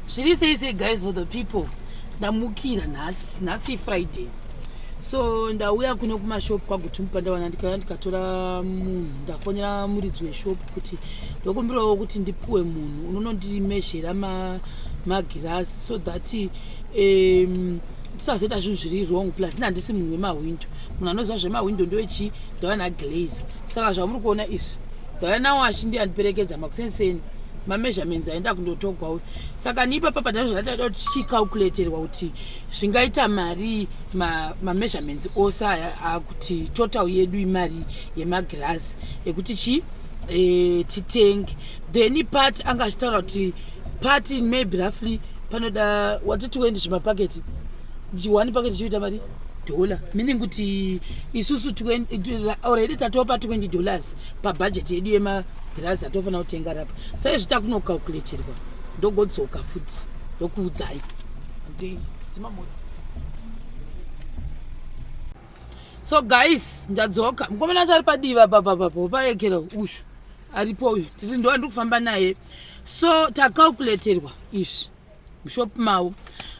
Zviri sei sei guys for the people. Ndamukira nhasi, nhasi Friday. So ndauya kuno kumashop kwaGutumba ndawana ndikauya ndikatora munhu ndafonera muridzi weshop kuti ndokumbirawo kuti ndipuwe munhu unonondimezhera magirasi so that um, tisazoita zvinhu zviri wrong plus ini handisi munhu wemahwindo munhu anoziva zvemahwindo ndowechi ndovana glaze saka zvamuri kuona izvi ndauya nawashi ndiye andiperekedza makusenseni mameasurements aenda kundotogwa uyu saka ni ipapa padazvataida kuti tichicalculaterwa kuti zvingaita mari mameasurements ma ose aya akuti total yedu imari yemagirazi ekuti chi e, titenge then part anga achitaura kuti part maybe roughly panoda wati 20 zvimapaketi one paketi chiita mari dollar meaning kuti isusu already tatopa 20 dollars pabudget yedu yemagirazi atofanira kutenga rapa saizvi takunocalculaterwa ndogodzoka futi ndokuudzai so guys ndadzoka mukomana acho ari padiva papapapo paekera ushu aripo uyu tiri ndo andiri kufamba naye so tacalculaterwa izvi mushop mavo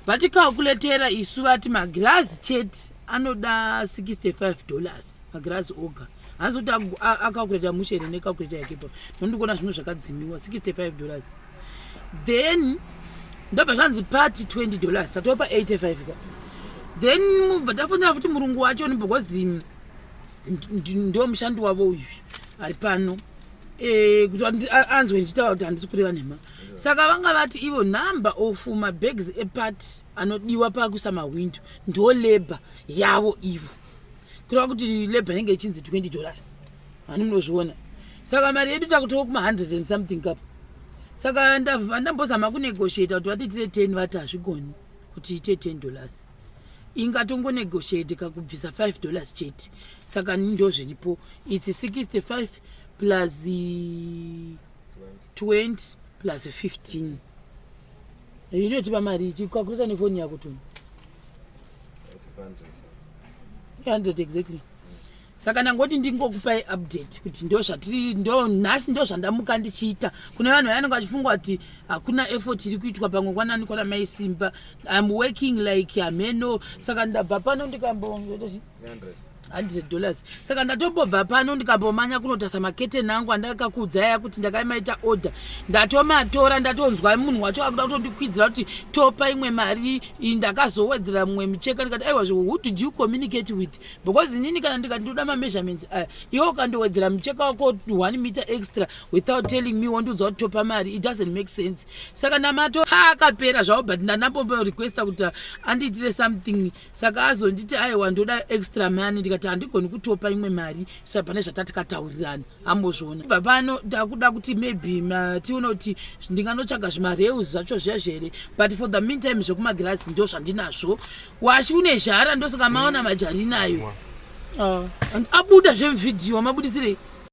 vaticalculatera isu vati magirazi chete anoda 65 dollars magirazi oga hanzi kuti acalculata mushe here necalculator yake pa nondikuona zvimwe zvakadzimiwa 65 dollars then ndobva zvanzi party 20 dollars tatopa 85 ka then mubva tafonera futi murungu wacho because ndo mushandi wavo uyu ari pano eh, kuti anzwe ndichitaura kuti handisi kureva nhema saka vanga vati ivo number of mabags eparty anodiwa pakuisa mahwindo ndo labor yavo ivo kureva kuti labor inenge ichinzi 20 dollars hani munozviona saka mari yedu takutova kuma 100 and something kapo saka ndambozama kunegotiata kuti vatiitire 10 vati hazvigoni kuti ite 10 dollars ingatongonegotiate kakubvisa 5 dollars chete saka ndo zviripo its 65 plus 20 plus 15 inotipa mari chikakurisa nefoni yako toni 100 exactly saka ndangoti ndingokupai update kuti ndo zvatiri ndo nhasi ndo zvandamuka ndichiita kune vanhu vayanenge vachifunga kuti hakuna effort iri kuitwa pamwe kwanani kwana mai simba im working like hameno saka ndabva pano ndikambo 100 dollars saka ndatombobva pano ndikambomanya kunotasa maketeni angu andakakuudzaya kuti ndakaimaita order ndatomatora ndatonzwa munhu wacho akuda kutondikwidzira kuti topa imwe mari ndakazowedzera mumwe micheka ndikati aiwa who did you communicate with because inini kana ndikati ndoda mameasurements aya iwe ukandowedzera mucheka wako one meter extra without telling me wondiudza kuti topa mari it doesn't make sense saka ndamato akapera zvavo but ndandamborequesta kuti andiitire something saka azonditi aiwa ndoda extra money ndikati handigoni kutopa imwe mari sa pane zvatatikataurirana ambozviona bva pano takuda kuti maybe tione kuti ndinganotsvaga zvimareus zvacho zviya zhere but for the meantime zvekumagirazi ndo zvandinazvo washi une zhara ndosaka maona majarinayo ah, abuda zvemuvhidhiyo mabudisirei.